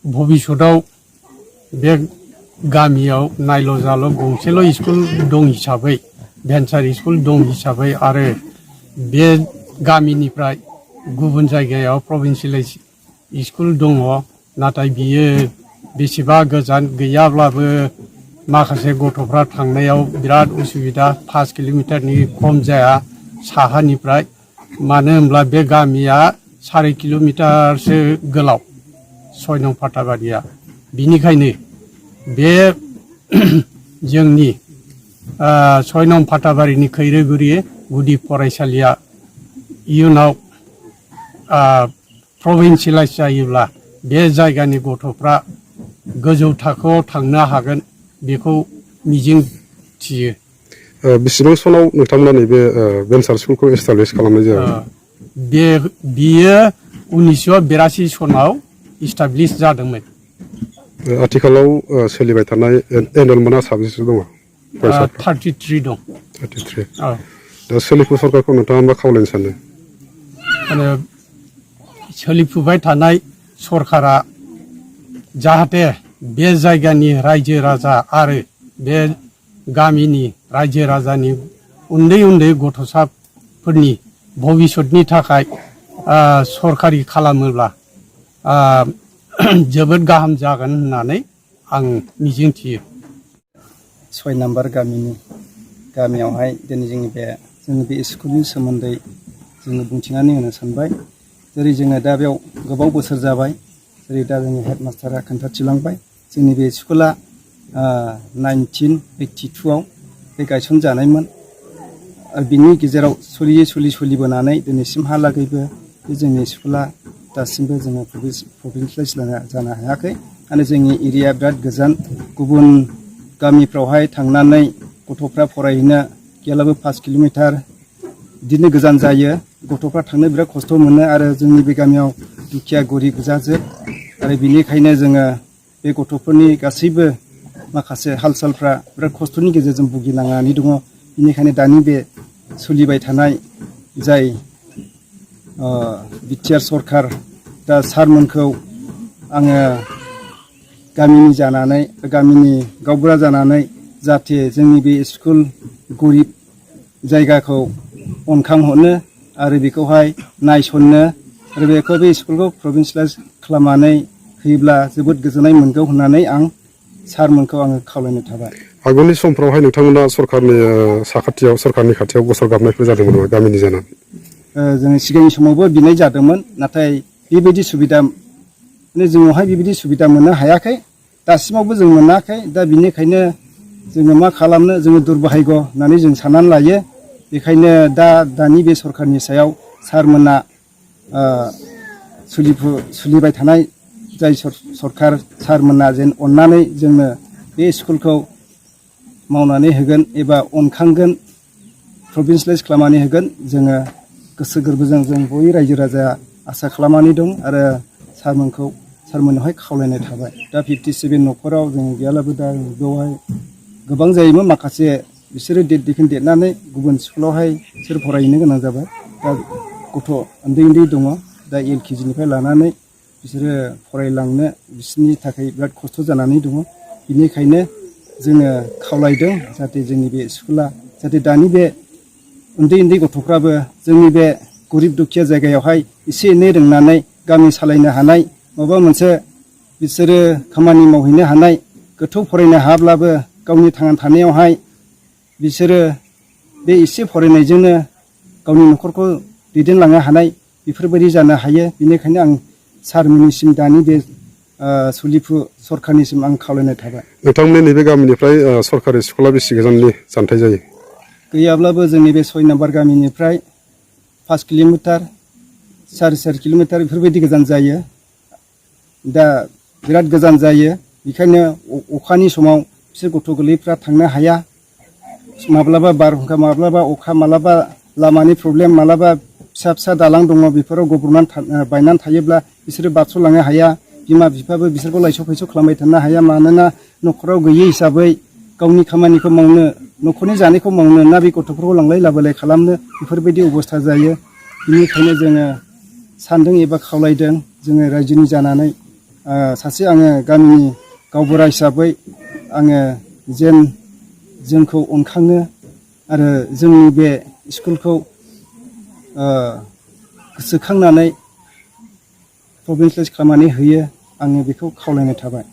भबिष्यताव बे गामियाव नायल' जाल' गंसेल' स्कुल दं हिसाबै भेन्सार स्कुल दं हिसाबै आरो बे गामिनिफ्राय गुबुन जायगायाव प्रभिन्सियेलाइज स्कुल दङ नाथाय बियो बेसेबा गोजान गैयाब्लाबो माखासे गथ'फ्रा थांनायाव बिराद उसुबिदा 5 किल'मिटारनि खम जाया साहानिफ्राय मानो होनब्ला बे गामिया 4.5 किल'मिटारसो गोलाव 6 नं फाथाबारिया बिनिखायनो बे जोंनि 6 नं फाथाबारिनि खैरोगुरि गुदि फरायसालिया इयुनाव प्रभिन्सियेलाइज जायोब्ला बे जायगानि गथ'फ्रा गोजौ थाखोआव थांनो हागोन बेखौ मिजिं थियो बेसेबां सनाव नोंथांमोना नैबे भेन्सार स्कुलखौ एस्टाब्लिश खालामनाय जायो बियो 1982 सनाव इस्टाब्लिश जादोंमोन आथिखालाव सोलिबाय थानाय एनरलमेन्टआ साबेसे दङ 33 दं 33 दा सोलिफु सरकारखौ नोंथाङा मा खावलायनो सानो माने सोलिफुबाय थानाय सरकारा जाहाथे बे जायगानि रायजो राजा आरो बे गामिनि रायजो राजानि उन्दै उन्दै गथ'साफोरनि भबिष्यतनि थाखाय सरकारि खालामोब्ला जोबोद गाहाम जागोन होननानै आं मिजिंथियो 6 नम्बर गामियावहाय दिनै जोंनि बे स्कुलनि सोमोन्दै जोङो बुंथिनानै होनो सानबाय जेरै जोङो दा बेयाव गोबाव बोसोर जाबाय जेरै दा जोंनि हेडमास्टारा खोन्थाथिलांबाय जोंनि बे स्कुला 1982 आव बे गायसनजानायमोन आरो बिनि गेजेराव सोलिबोनानै दिनैसिमहालागैबो बे जोंनि स्कुला दासिमबो जोङो प्रभिन्सियेलाइज जानो हायाखै आरो जोंनि एरिया बिराद गोजान गुबुन गामिफ्रावहाय थांनानै गथ'फ्रा फरायहैनो गैयाब्लाबो 5 किल'मिटार बिदिनो गोजान जायो गथ'फ्रा थांनो बिराद खस्थ' मोनो आरो जोंनि बे गामियाव दुखिया गरिब गोजाजोब आरो बिनिखायनो जोङो बे गथ'फोरनि गासैबो माखासे हाल-सालफ्रा बिराद खस्थ'नि गेजेरजों भुगिनांनानै दङ बिनिखायनो दानि बे सोलिबाय थानाय जाय बिटिआर सरकार दा सारमोनखौ आङो गामिनि गावबुरा जानानै जाहाथे जोंनि बे स्कुल गरिब जायगाखौ अनखांहरनो आरो बेखौहाय नायसननो आरो बे स्कुलखौ प्रभिन्सियेलाइज खालामनानै होयोब्ला जोबोद गोजोननाय मोनगौ होननानै आं सारमोनखौ आङो खावलायनो थाबाय आगोलनि समफ्रावहाय नोंथांमोना सरकारनि सरकारनि खाथियाव गसर गाबनायफोर जादोंमोन नामा गामिनि जानानै जोङो सिगांनि समावबो बिनाय जादोंमोन नाथाय बेबायदि सुबिदा जोंनावहाय बेबायदि सुबिदा मोननो हायाखै दासिमावबो जों मोनाखै दा बिनिखायनो जोङो मा खालामनो जोङो दुर्भाग्य होननानै जों साननानै लायो बेखायनो दानि बे सरकारनि सायाव सारमोना सोलिबाय थानाय जाय सरकार सारमोना जेन अननानै जोंनो बे स्कुलखौ मावनानै होगोन एबा अनखांगोन प्रभिन्सियेलाइज खालामनानै होगोन जोङो गोसो गोरबोजों जों बयबो रायजो राजाया आसा खालामनानै दं आरो सारमोननावहाय खावलायनाय थाबाय दा 57 न'खराव जों गैयाब्लाबो दा बेवहाय गोबां जायोमोन माखासे बिसोरो देरनानै गुबुन स्कुलावहाय बिसोर फरायहैनो गोनां जाबाय दा गथ' उन्दै दङ दा LKG निफ्राय लानानै बिसोरो फरायलांनो बिसोरनि थाखाय बिराद खस्थ' जानानै दङ बिनिखायनो जोङो खावलायदों जाहाथे जोंनि बे स्कुला जाहाथे दानि बे उन्दै गथ'फ्राबो जोंनि बे गरिब दुखिया जायगायावहाय एसे एनै रोंनानै गामि सालायनो हानाय माबा मोनसे बिसोरो खामानि मावहैनो हानाय गोथौ फरायनो हायाब्लाबो गावनि थांना थानायावहाय बिसोरो बे एसे फरायनायजोंनो गावनि न'खरखौ दैदेनलांनो हानाय बेफोरबायदि जानो हायो बिनिखायनो आं सारमोननिसिम दानि बे सोलिफु सरकारनिसिम आं खावलायनाय थाबाय नोंथांमोननि नैबे गामिनिफ्राय सरकारि स्कुला बेसे गोजाननि जानथाय जायो गैयाब्लाबो जोंनि बे 6 नम्बर गामिनिफ्राय 5 किल'मिटार 4.5 किल'मिटार बेफोरबायदि गोजान जायो दा बिराद गोजान जायो बेखायनो अखानि समाव बिसोर गथ' गोरलैफ्रा थांनो हाया माब्लाबा बारहुंखा माब्लाबा अखा माब्लाबा लामानि प्रब्लेम माब्लाबा फिसा दालां दङ बेफोराव गब्र'नानै बायनानै थायोब्ला बिसोरो बारस'लांनो हाया बिमा बिफाबो बिसोरखौ लायस' फायस' खालामबाय थानो हाया मानोना न'खराव गैयै हिसाबै गावनि खामानिखौ मावनो न'खरनि जानायखौ मावनो ना बे गथ'फोरखौ लांलाय लाबोलाय खालामनो बेफोरबायदि अबस्था जायो बिनिखायनो जोङो सानदों एबा खावलायदों जोङो रायजोनि जानानै सासे आङो गामिनि गावबुरा हिसाबै आङो जेन जोंखौ अनखाङो आरो जोंनि बे स्कुलखौ गोसोखांनानै प्रभिन्सियेलाइज खालामनानै होयो आङो बेखौ खावलायनाय थाबाय।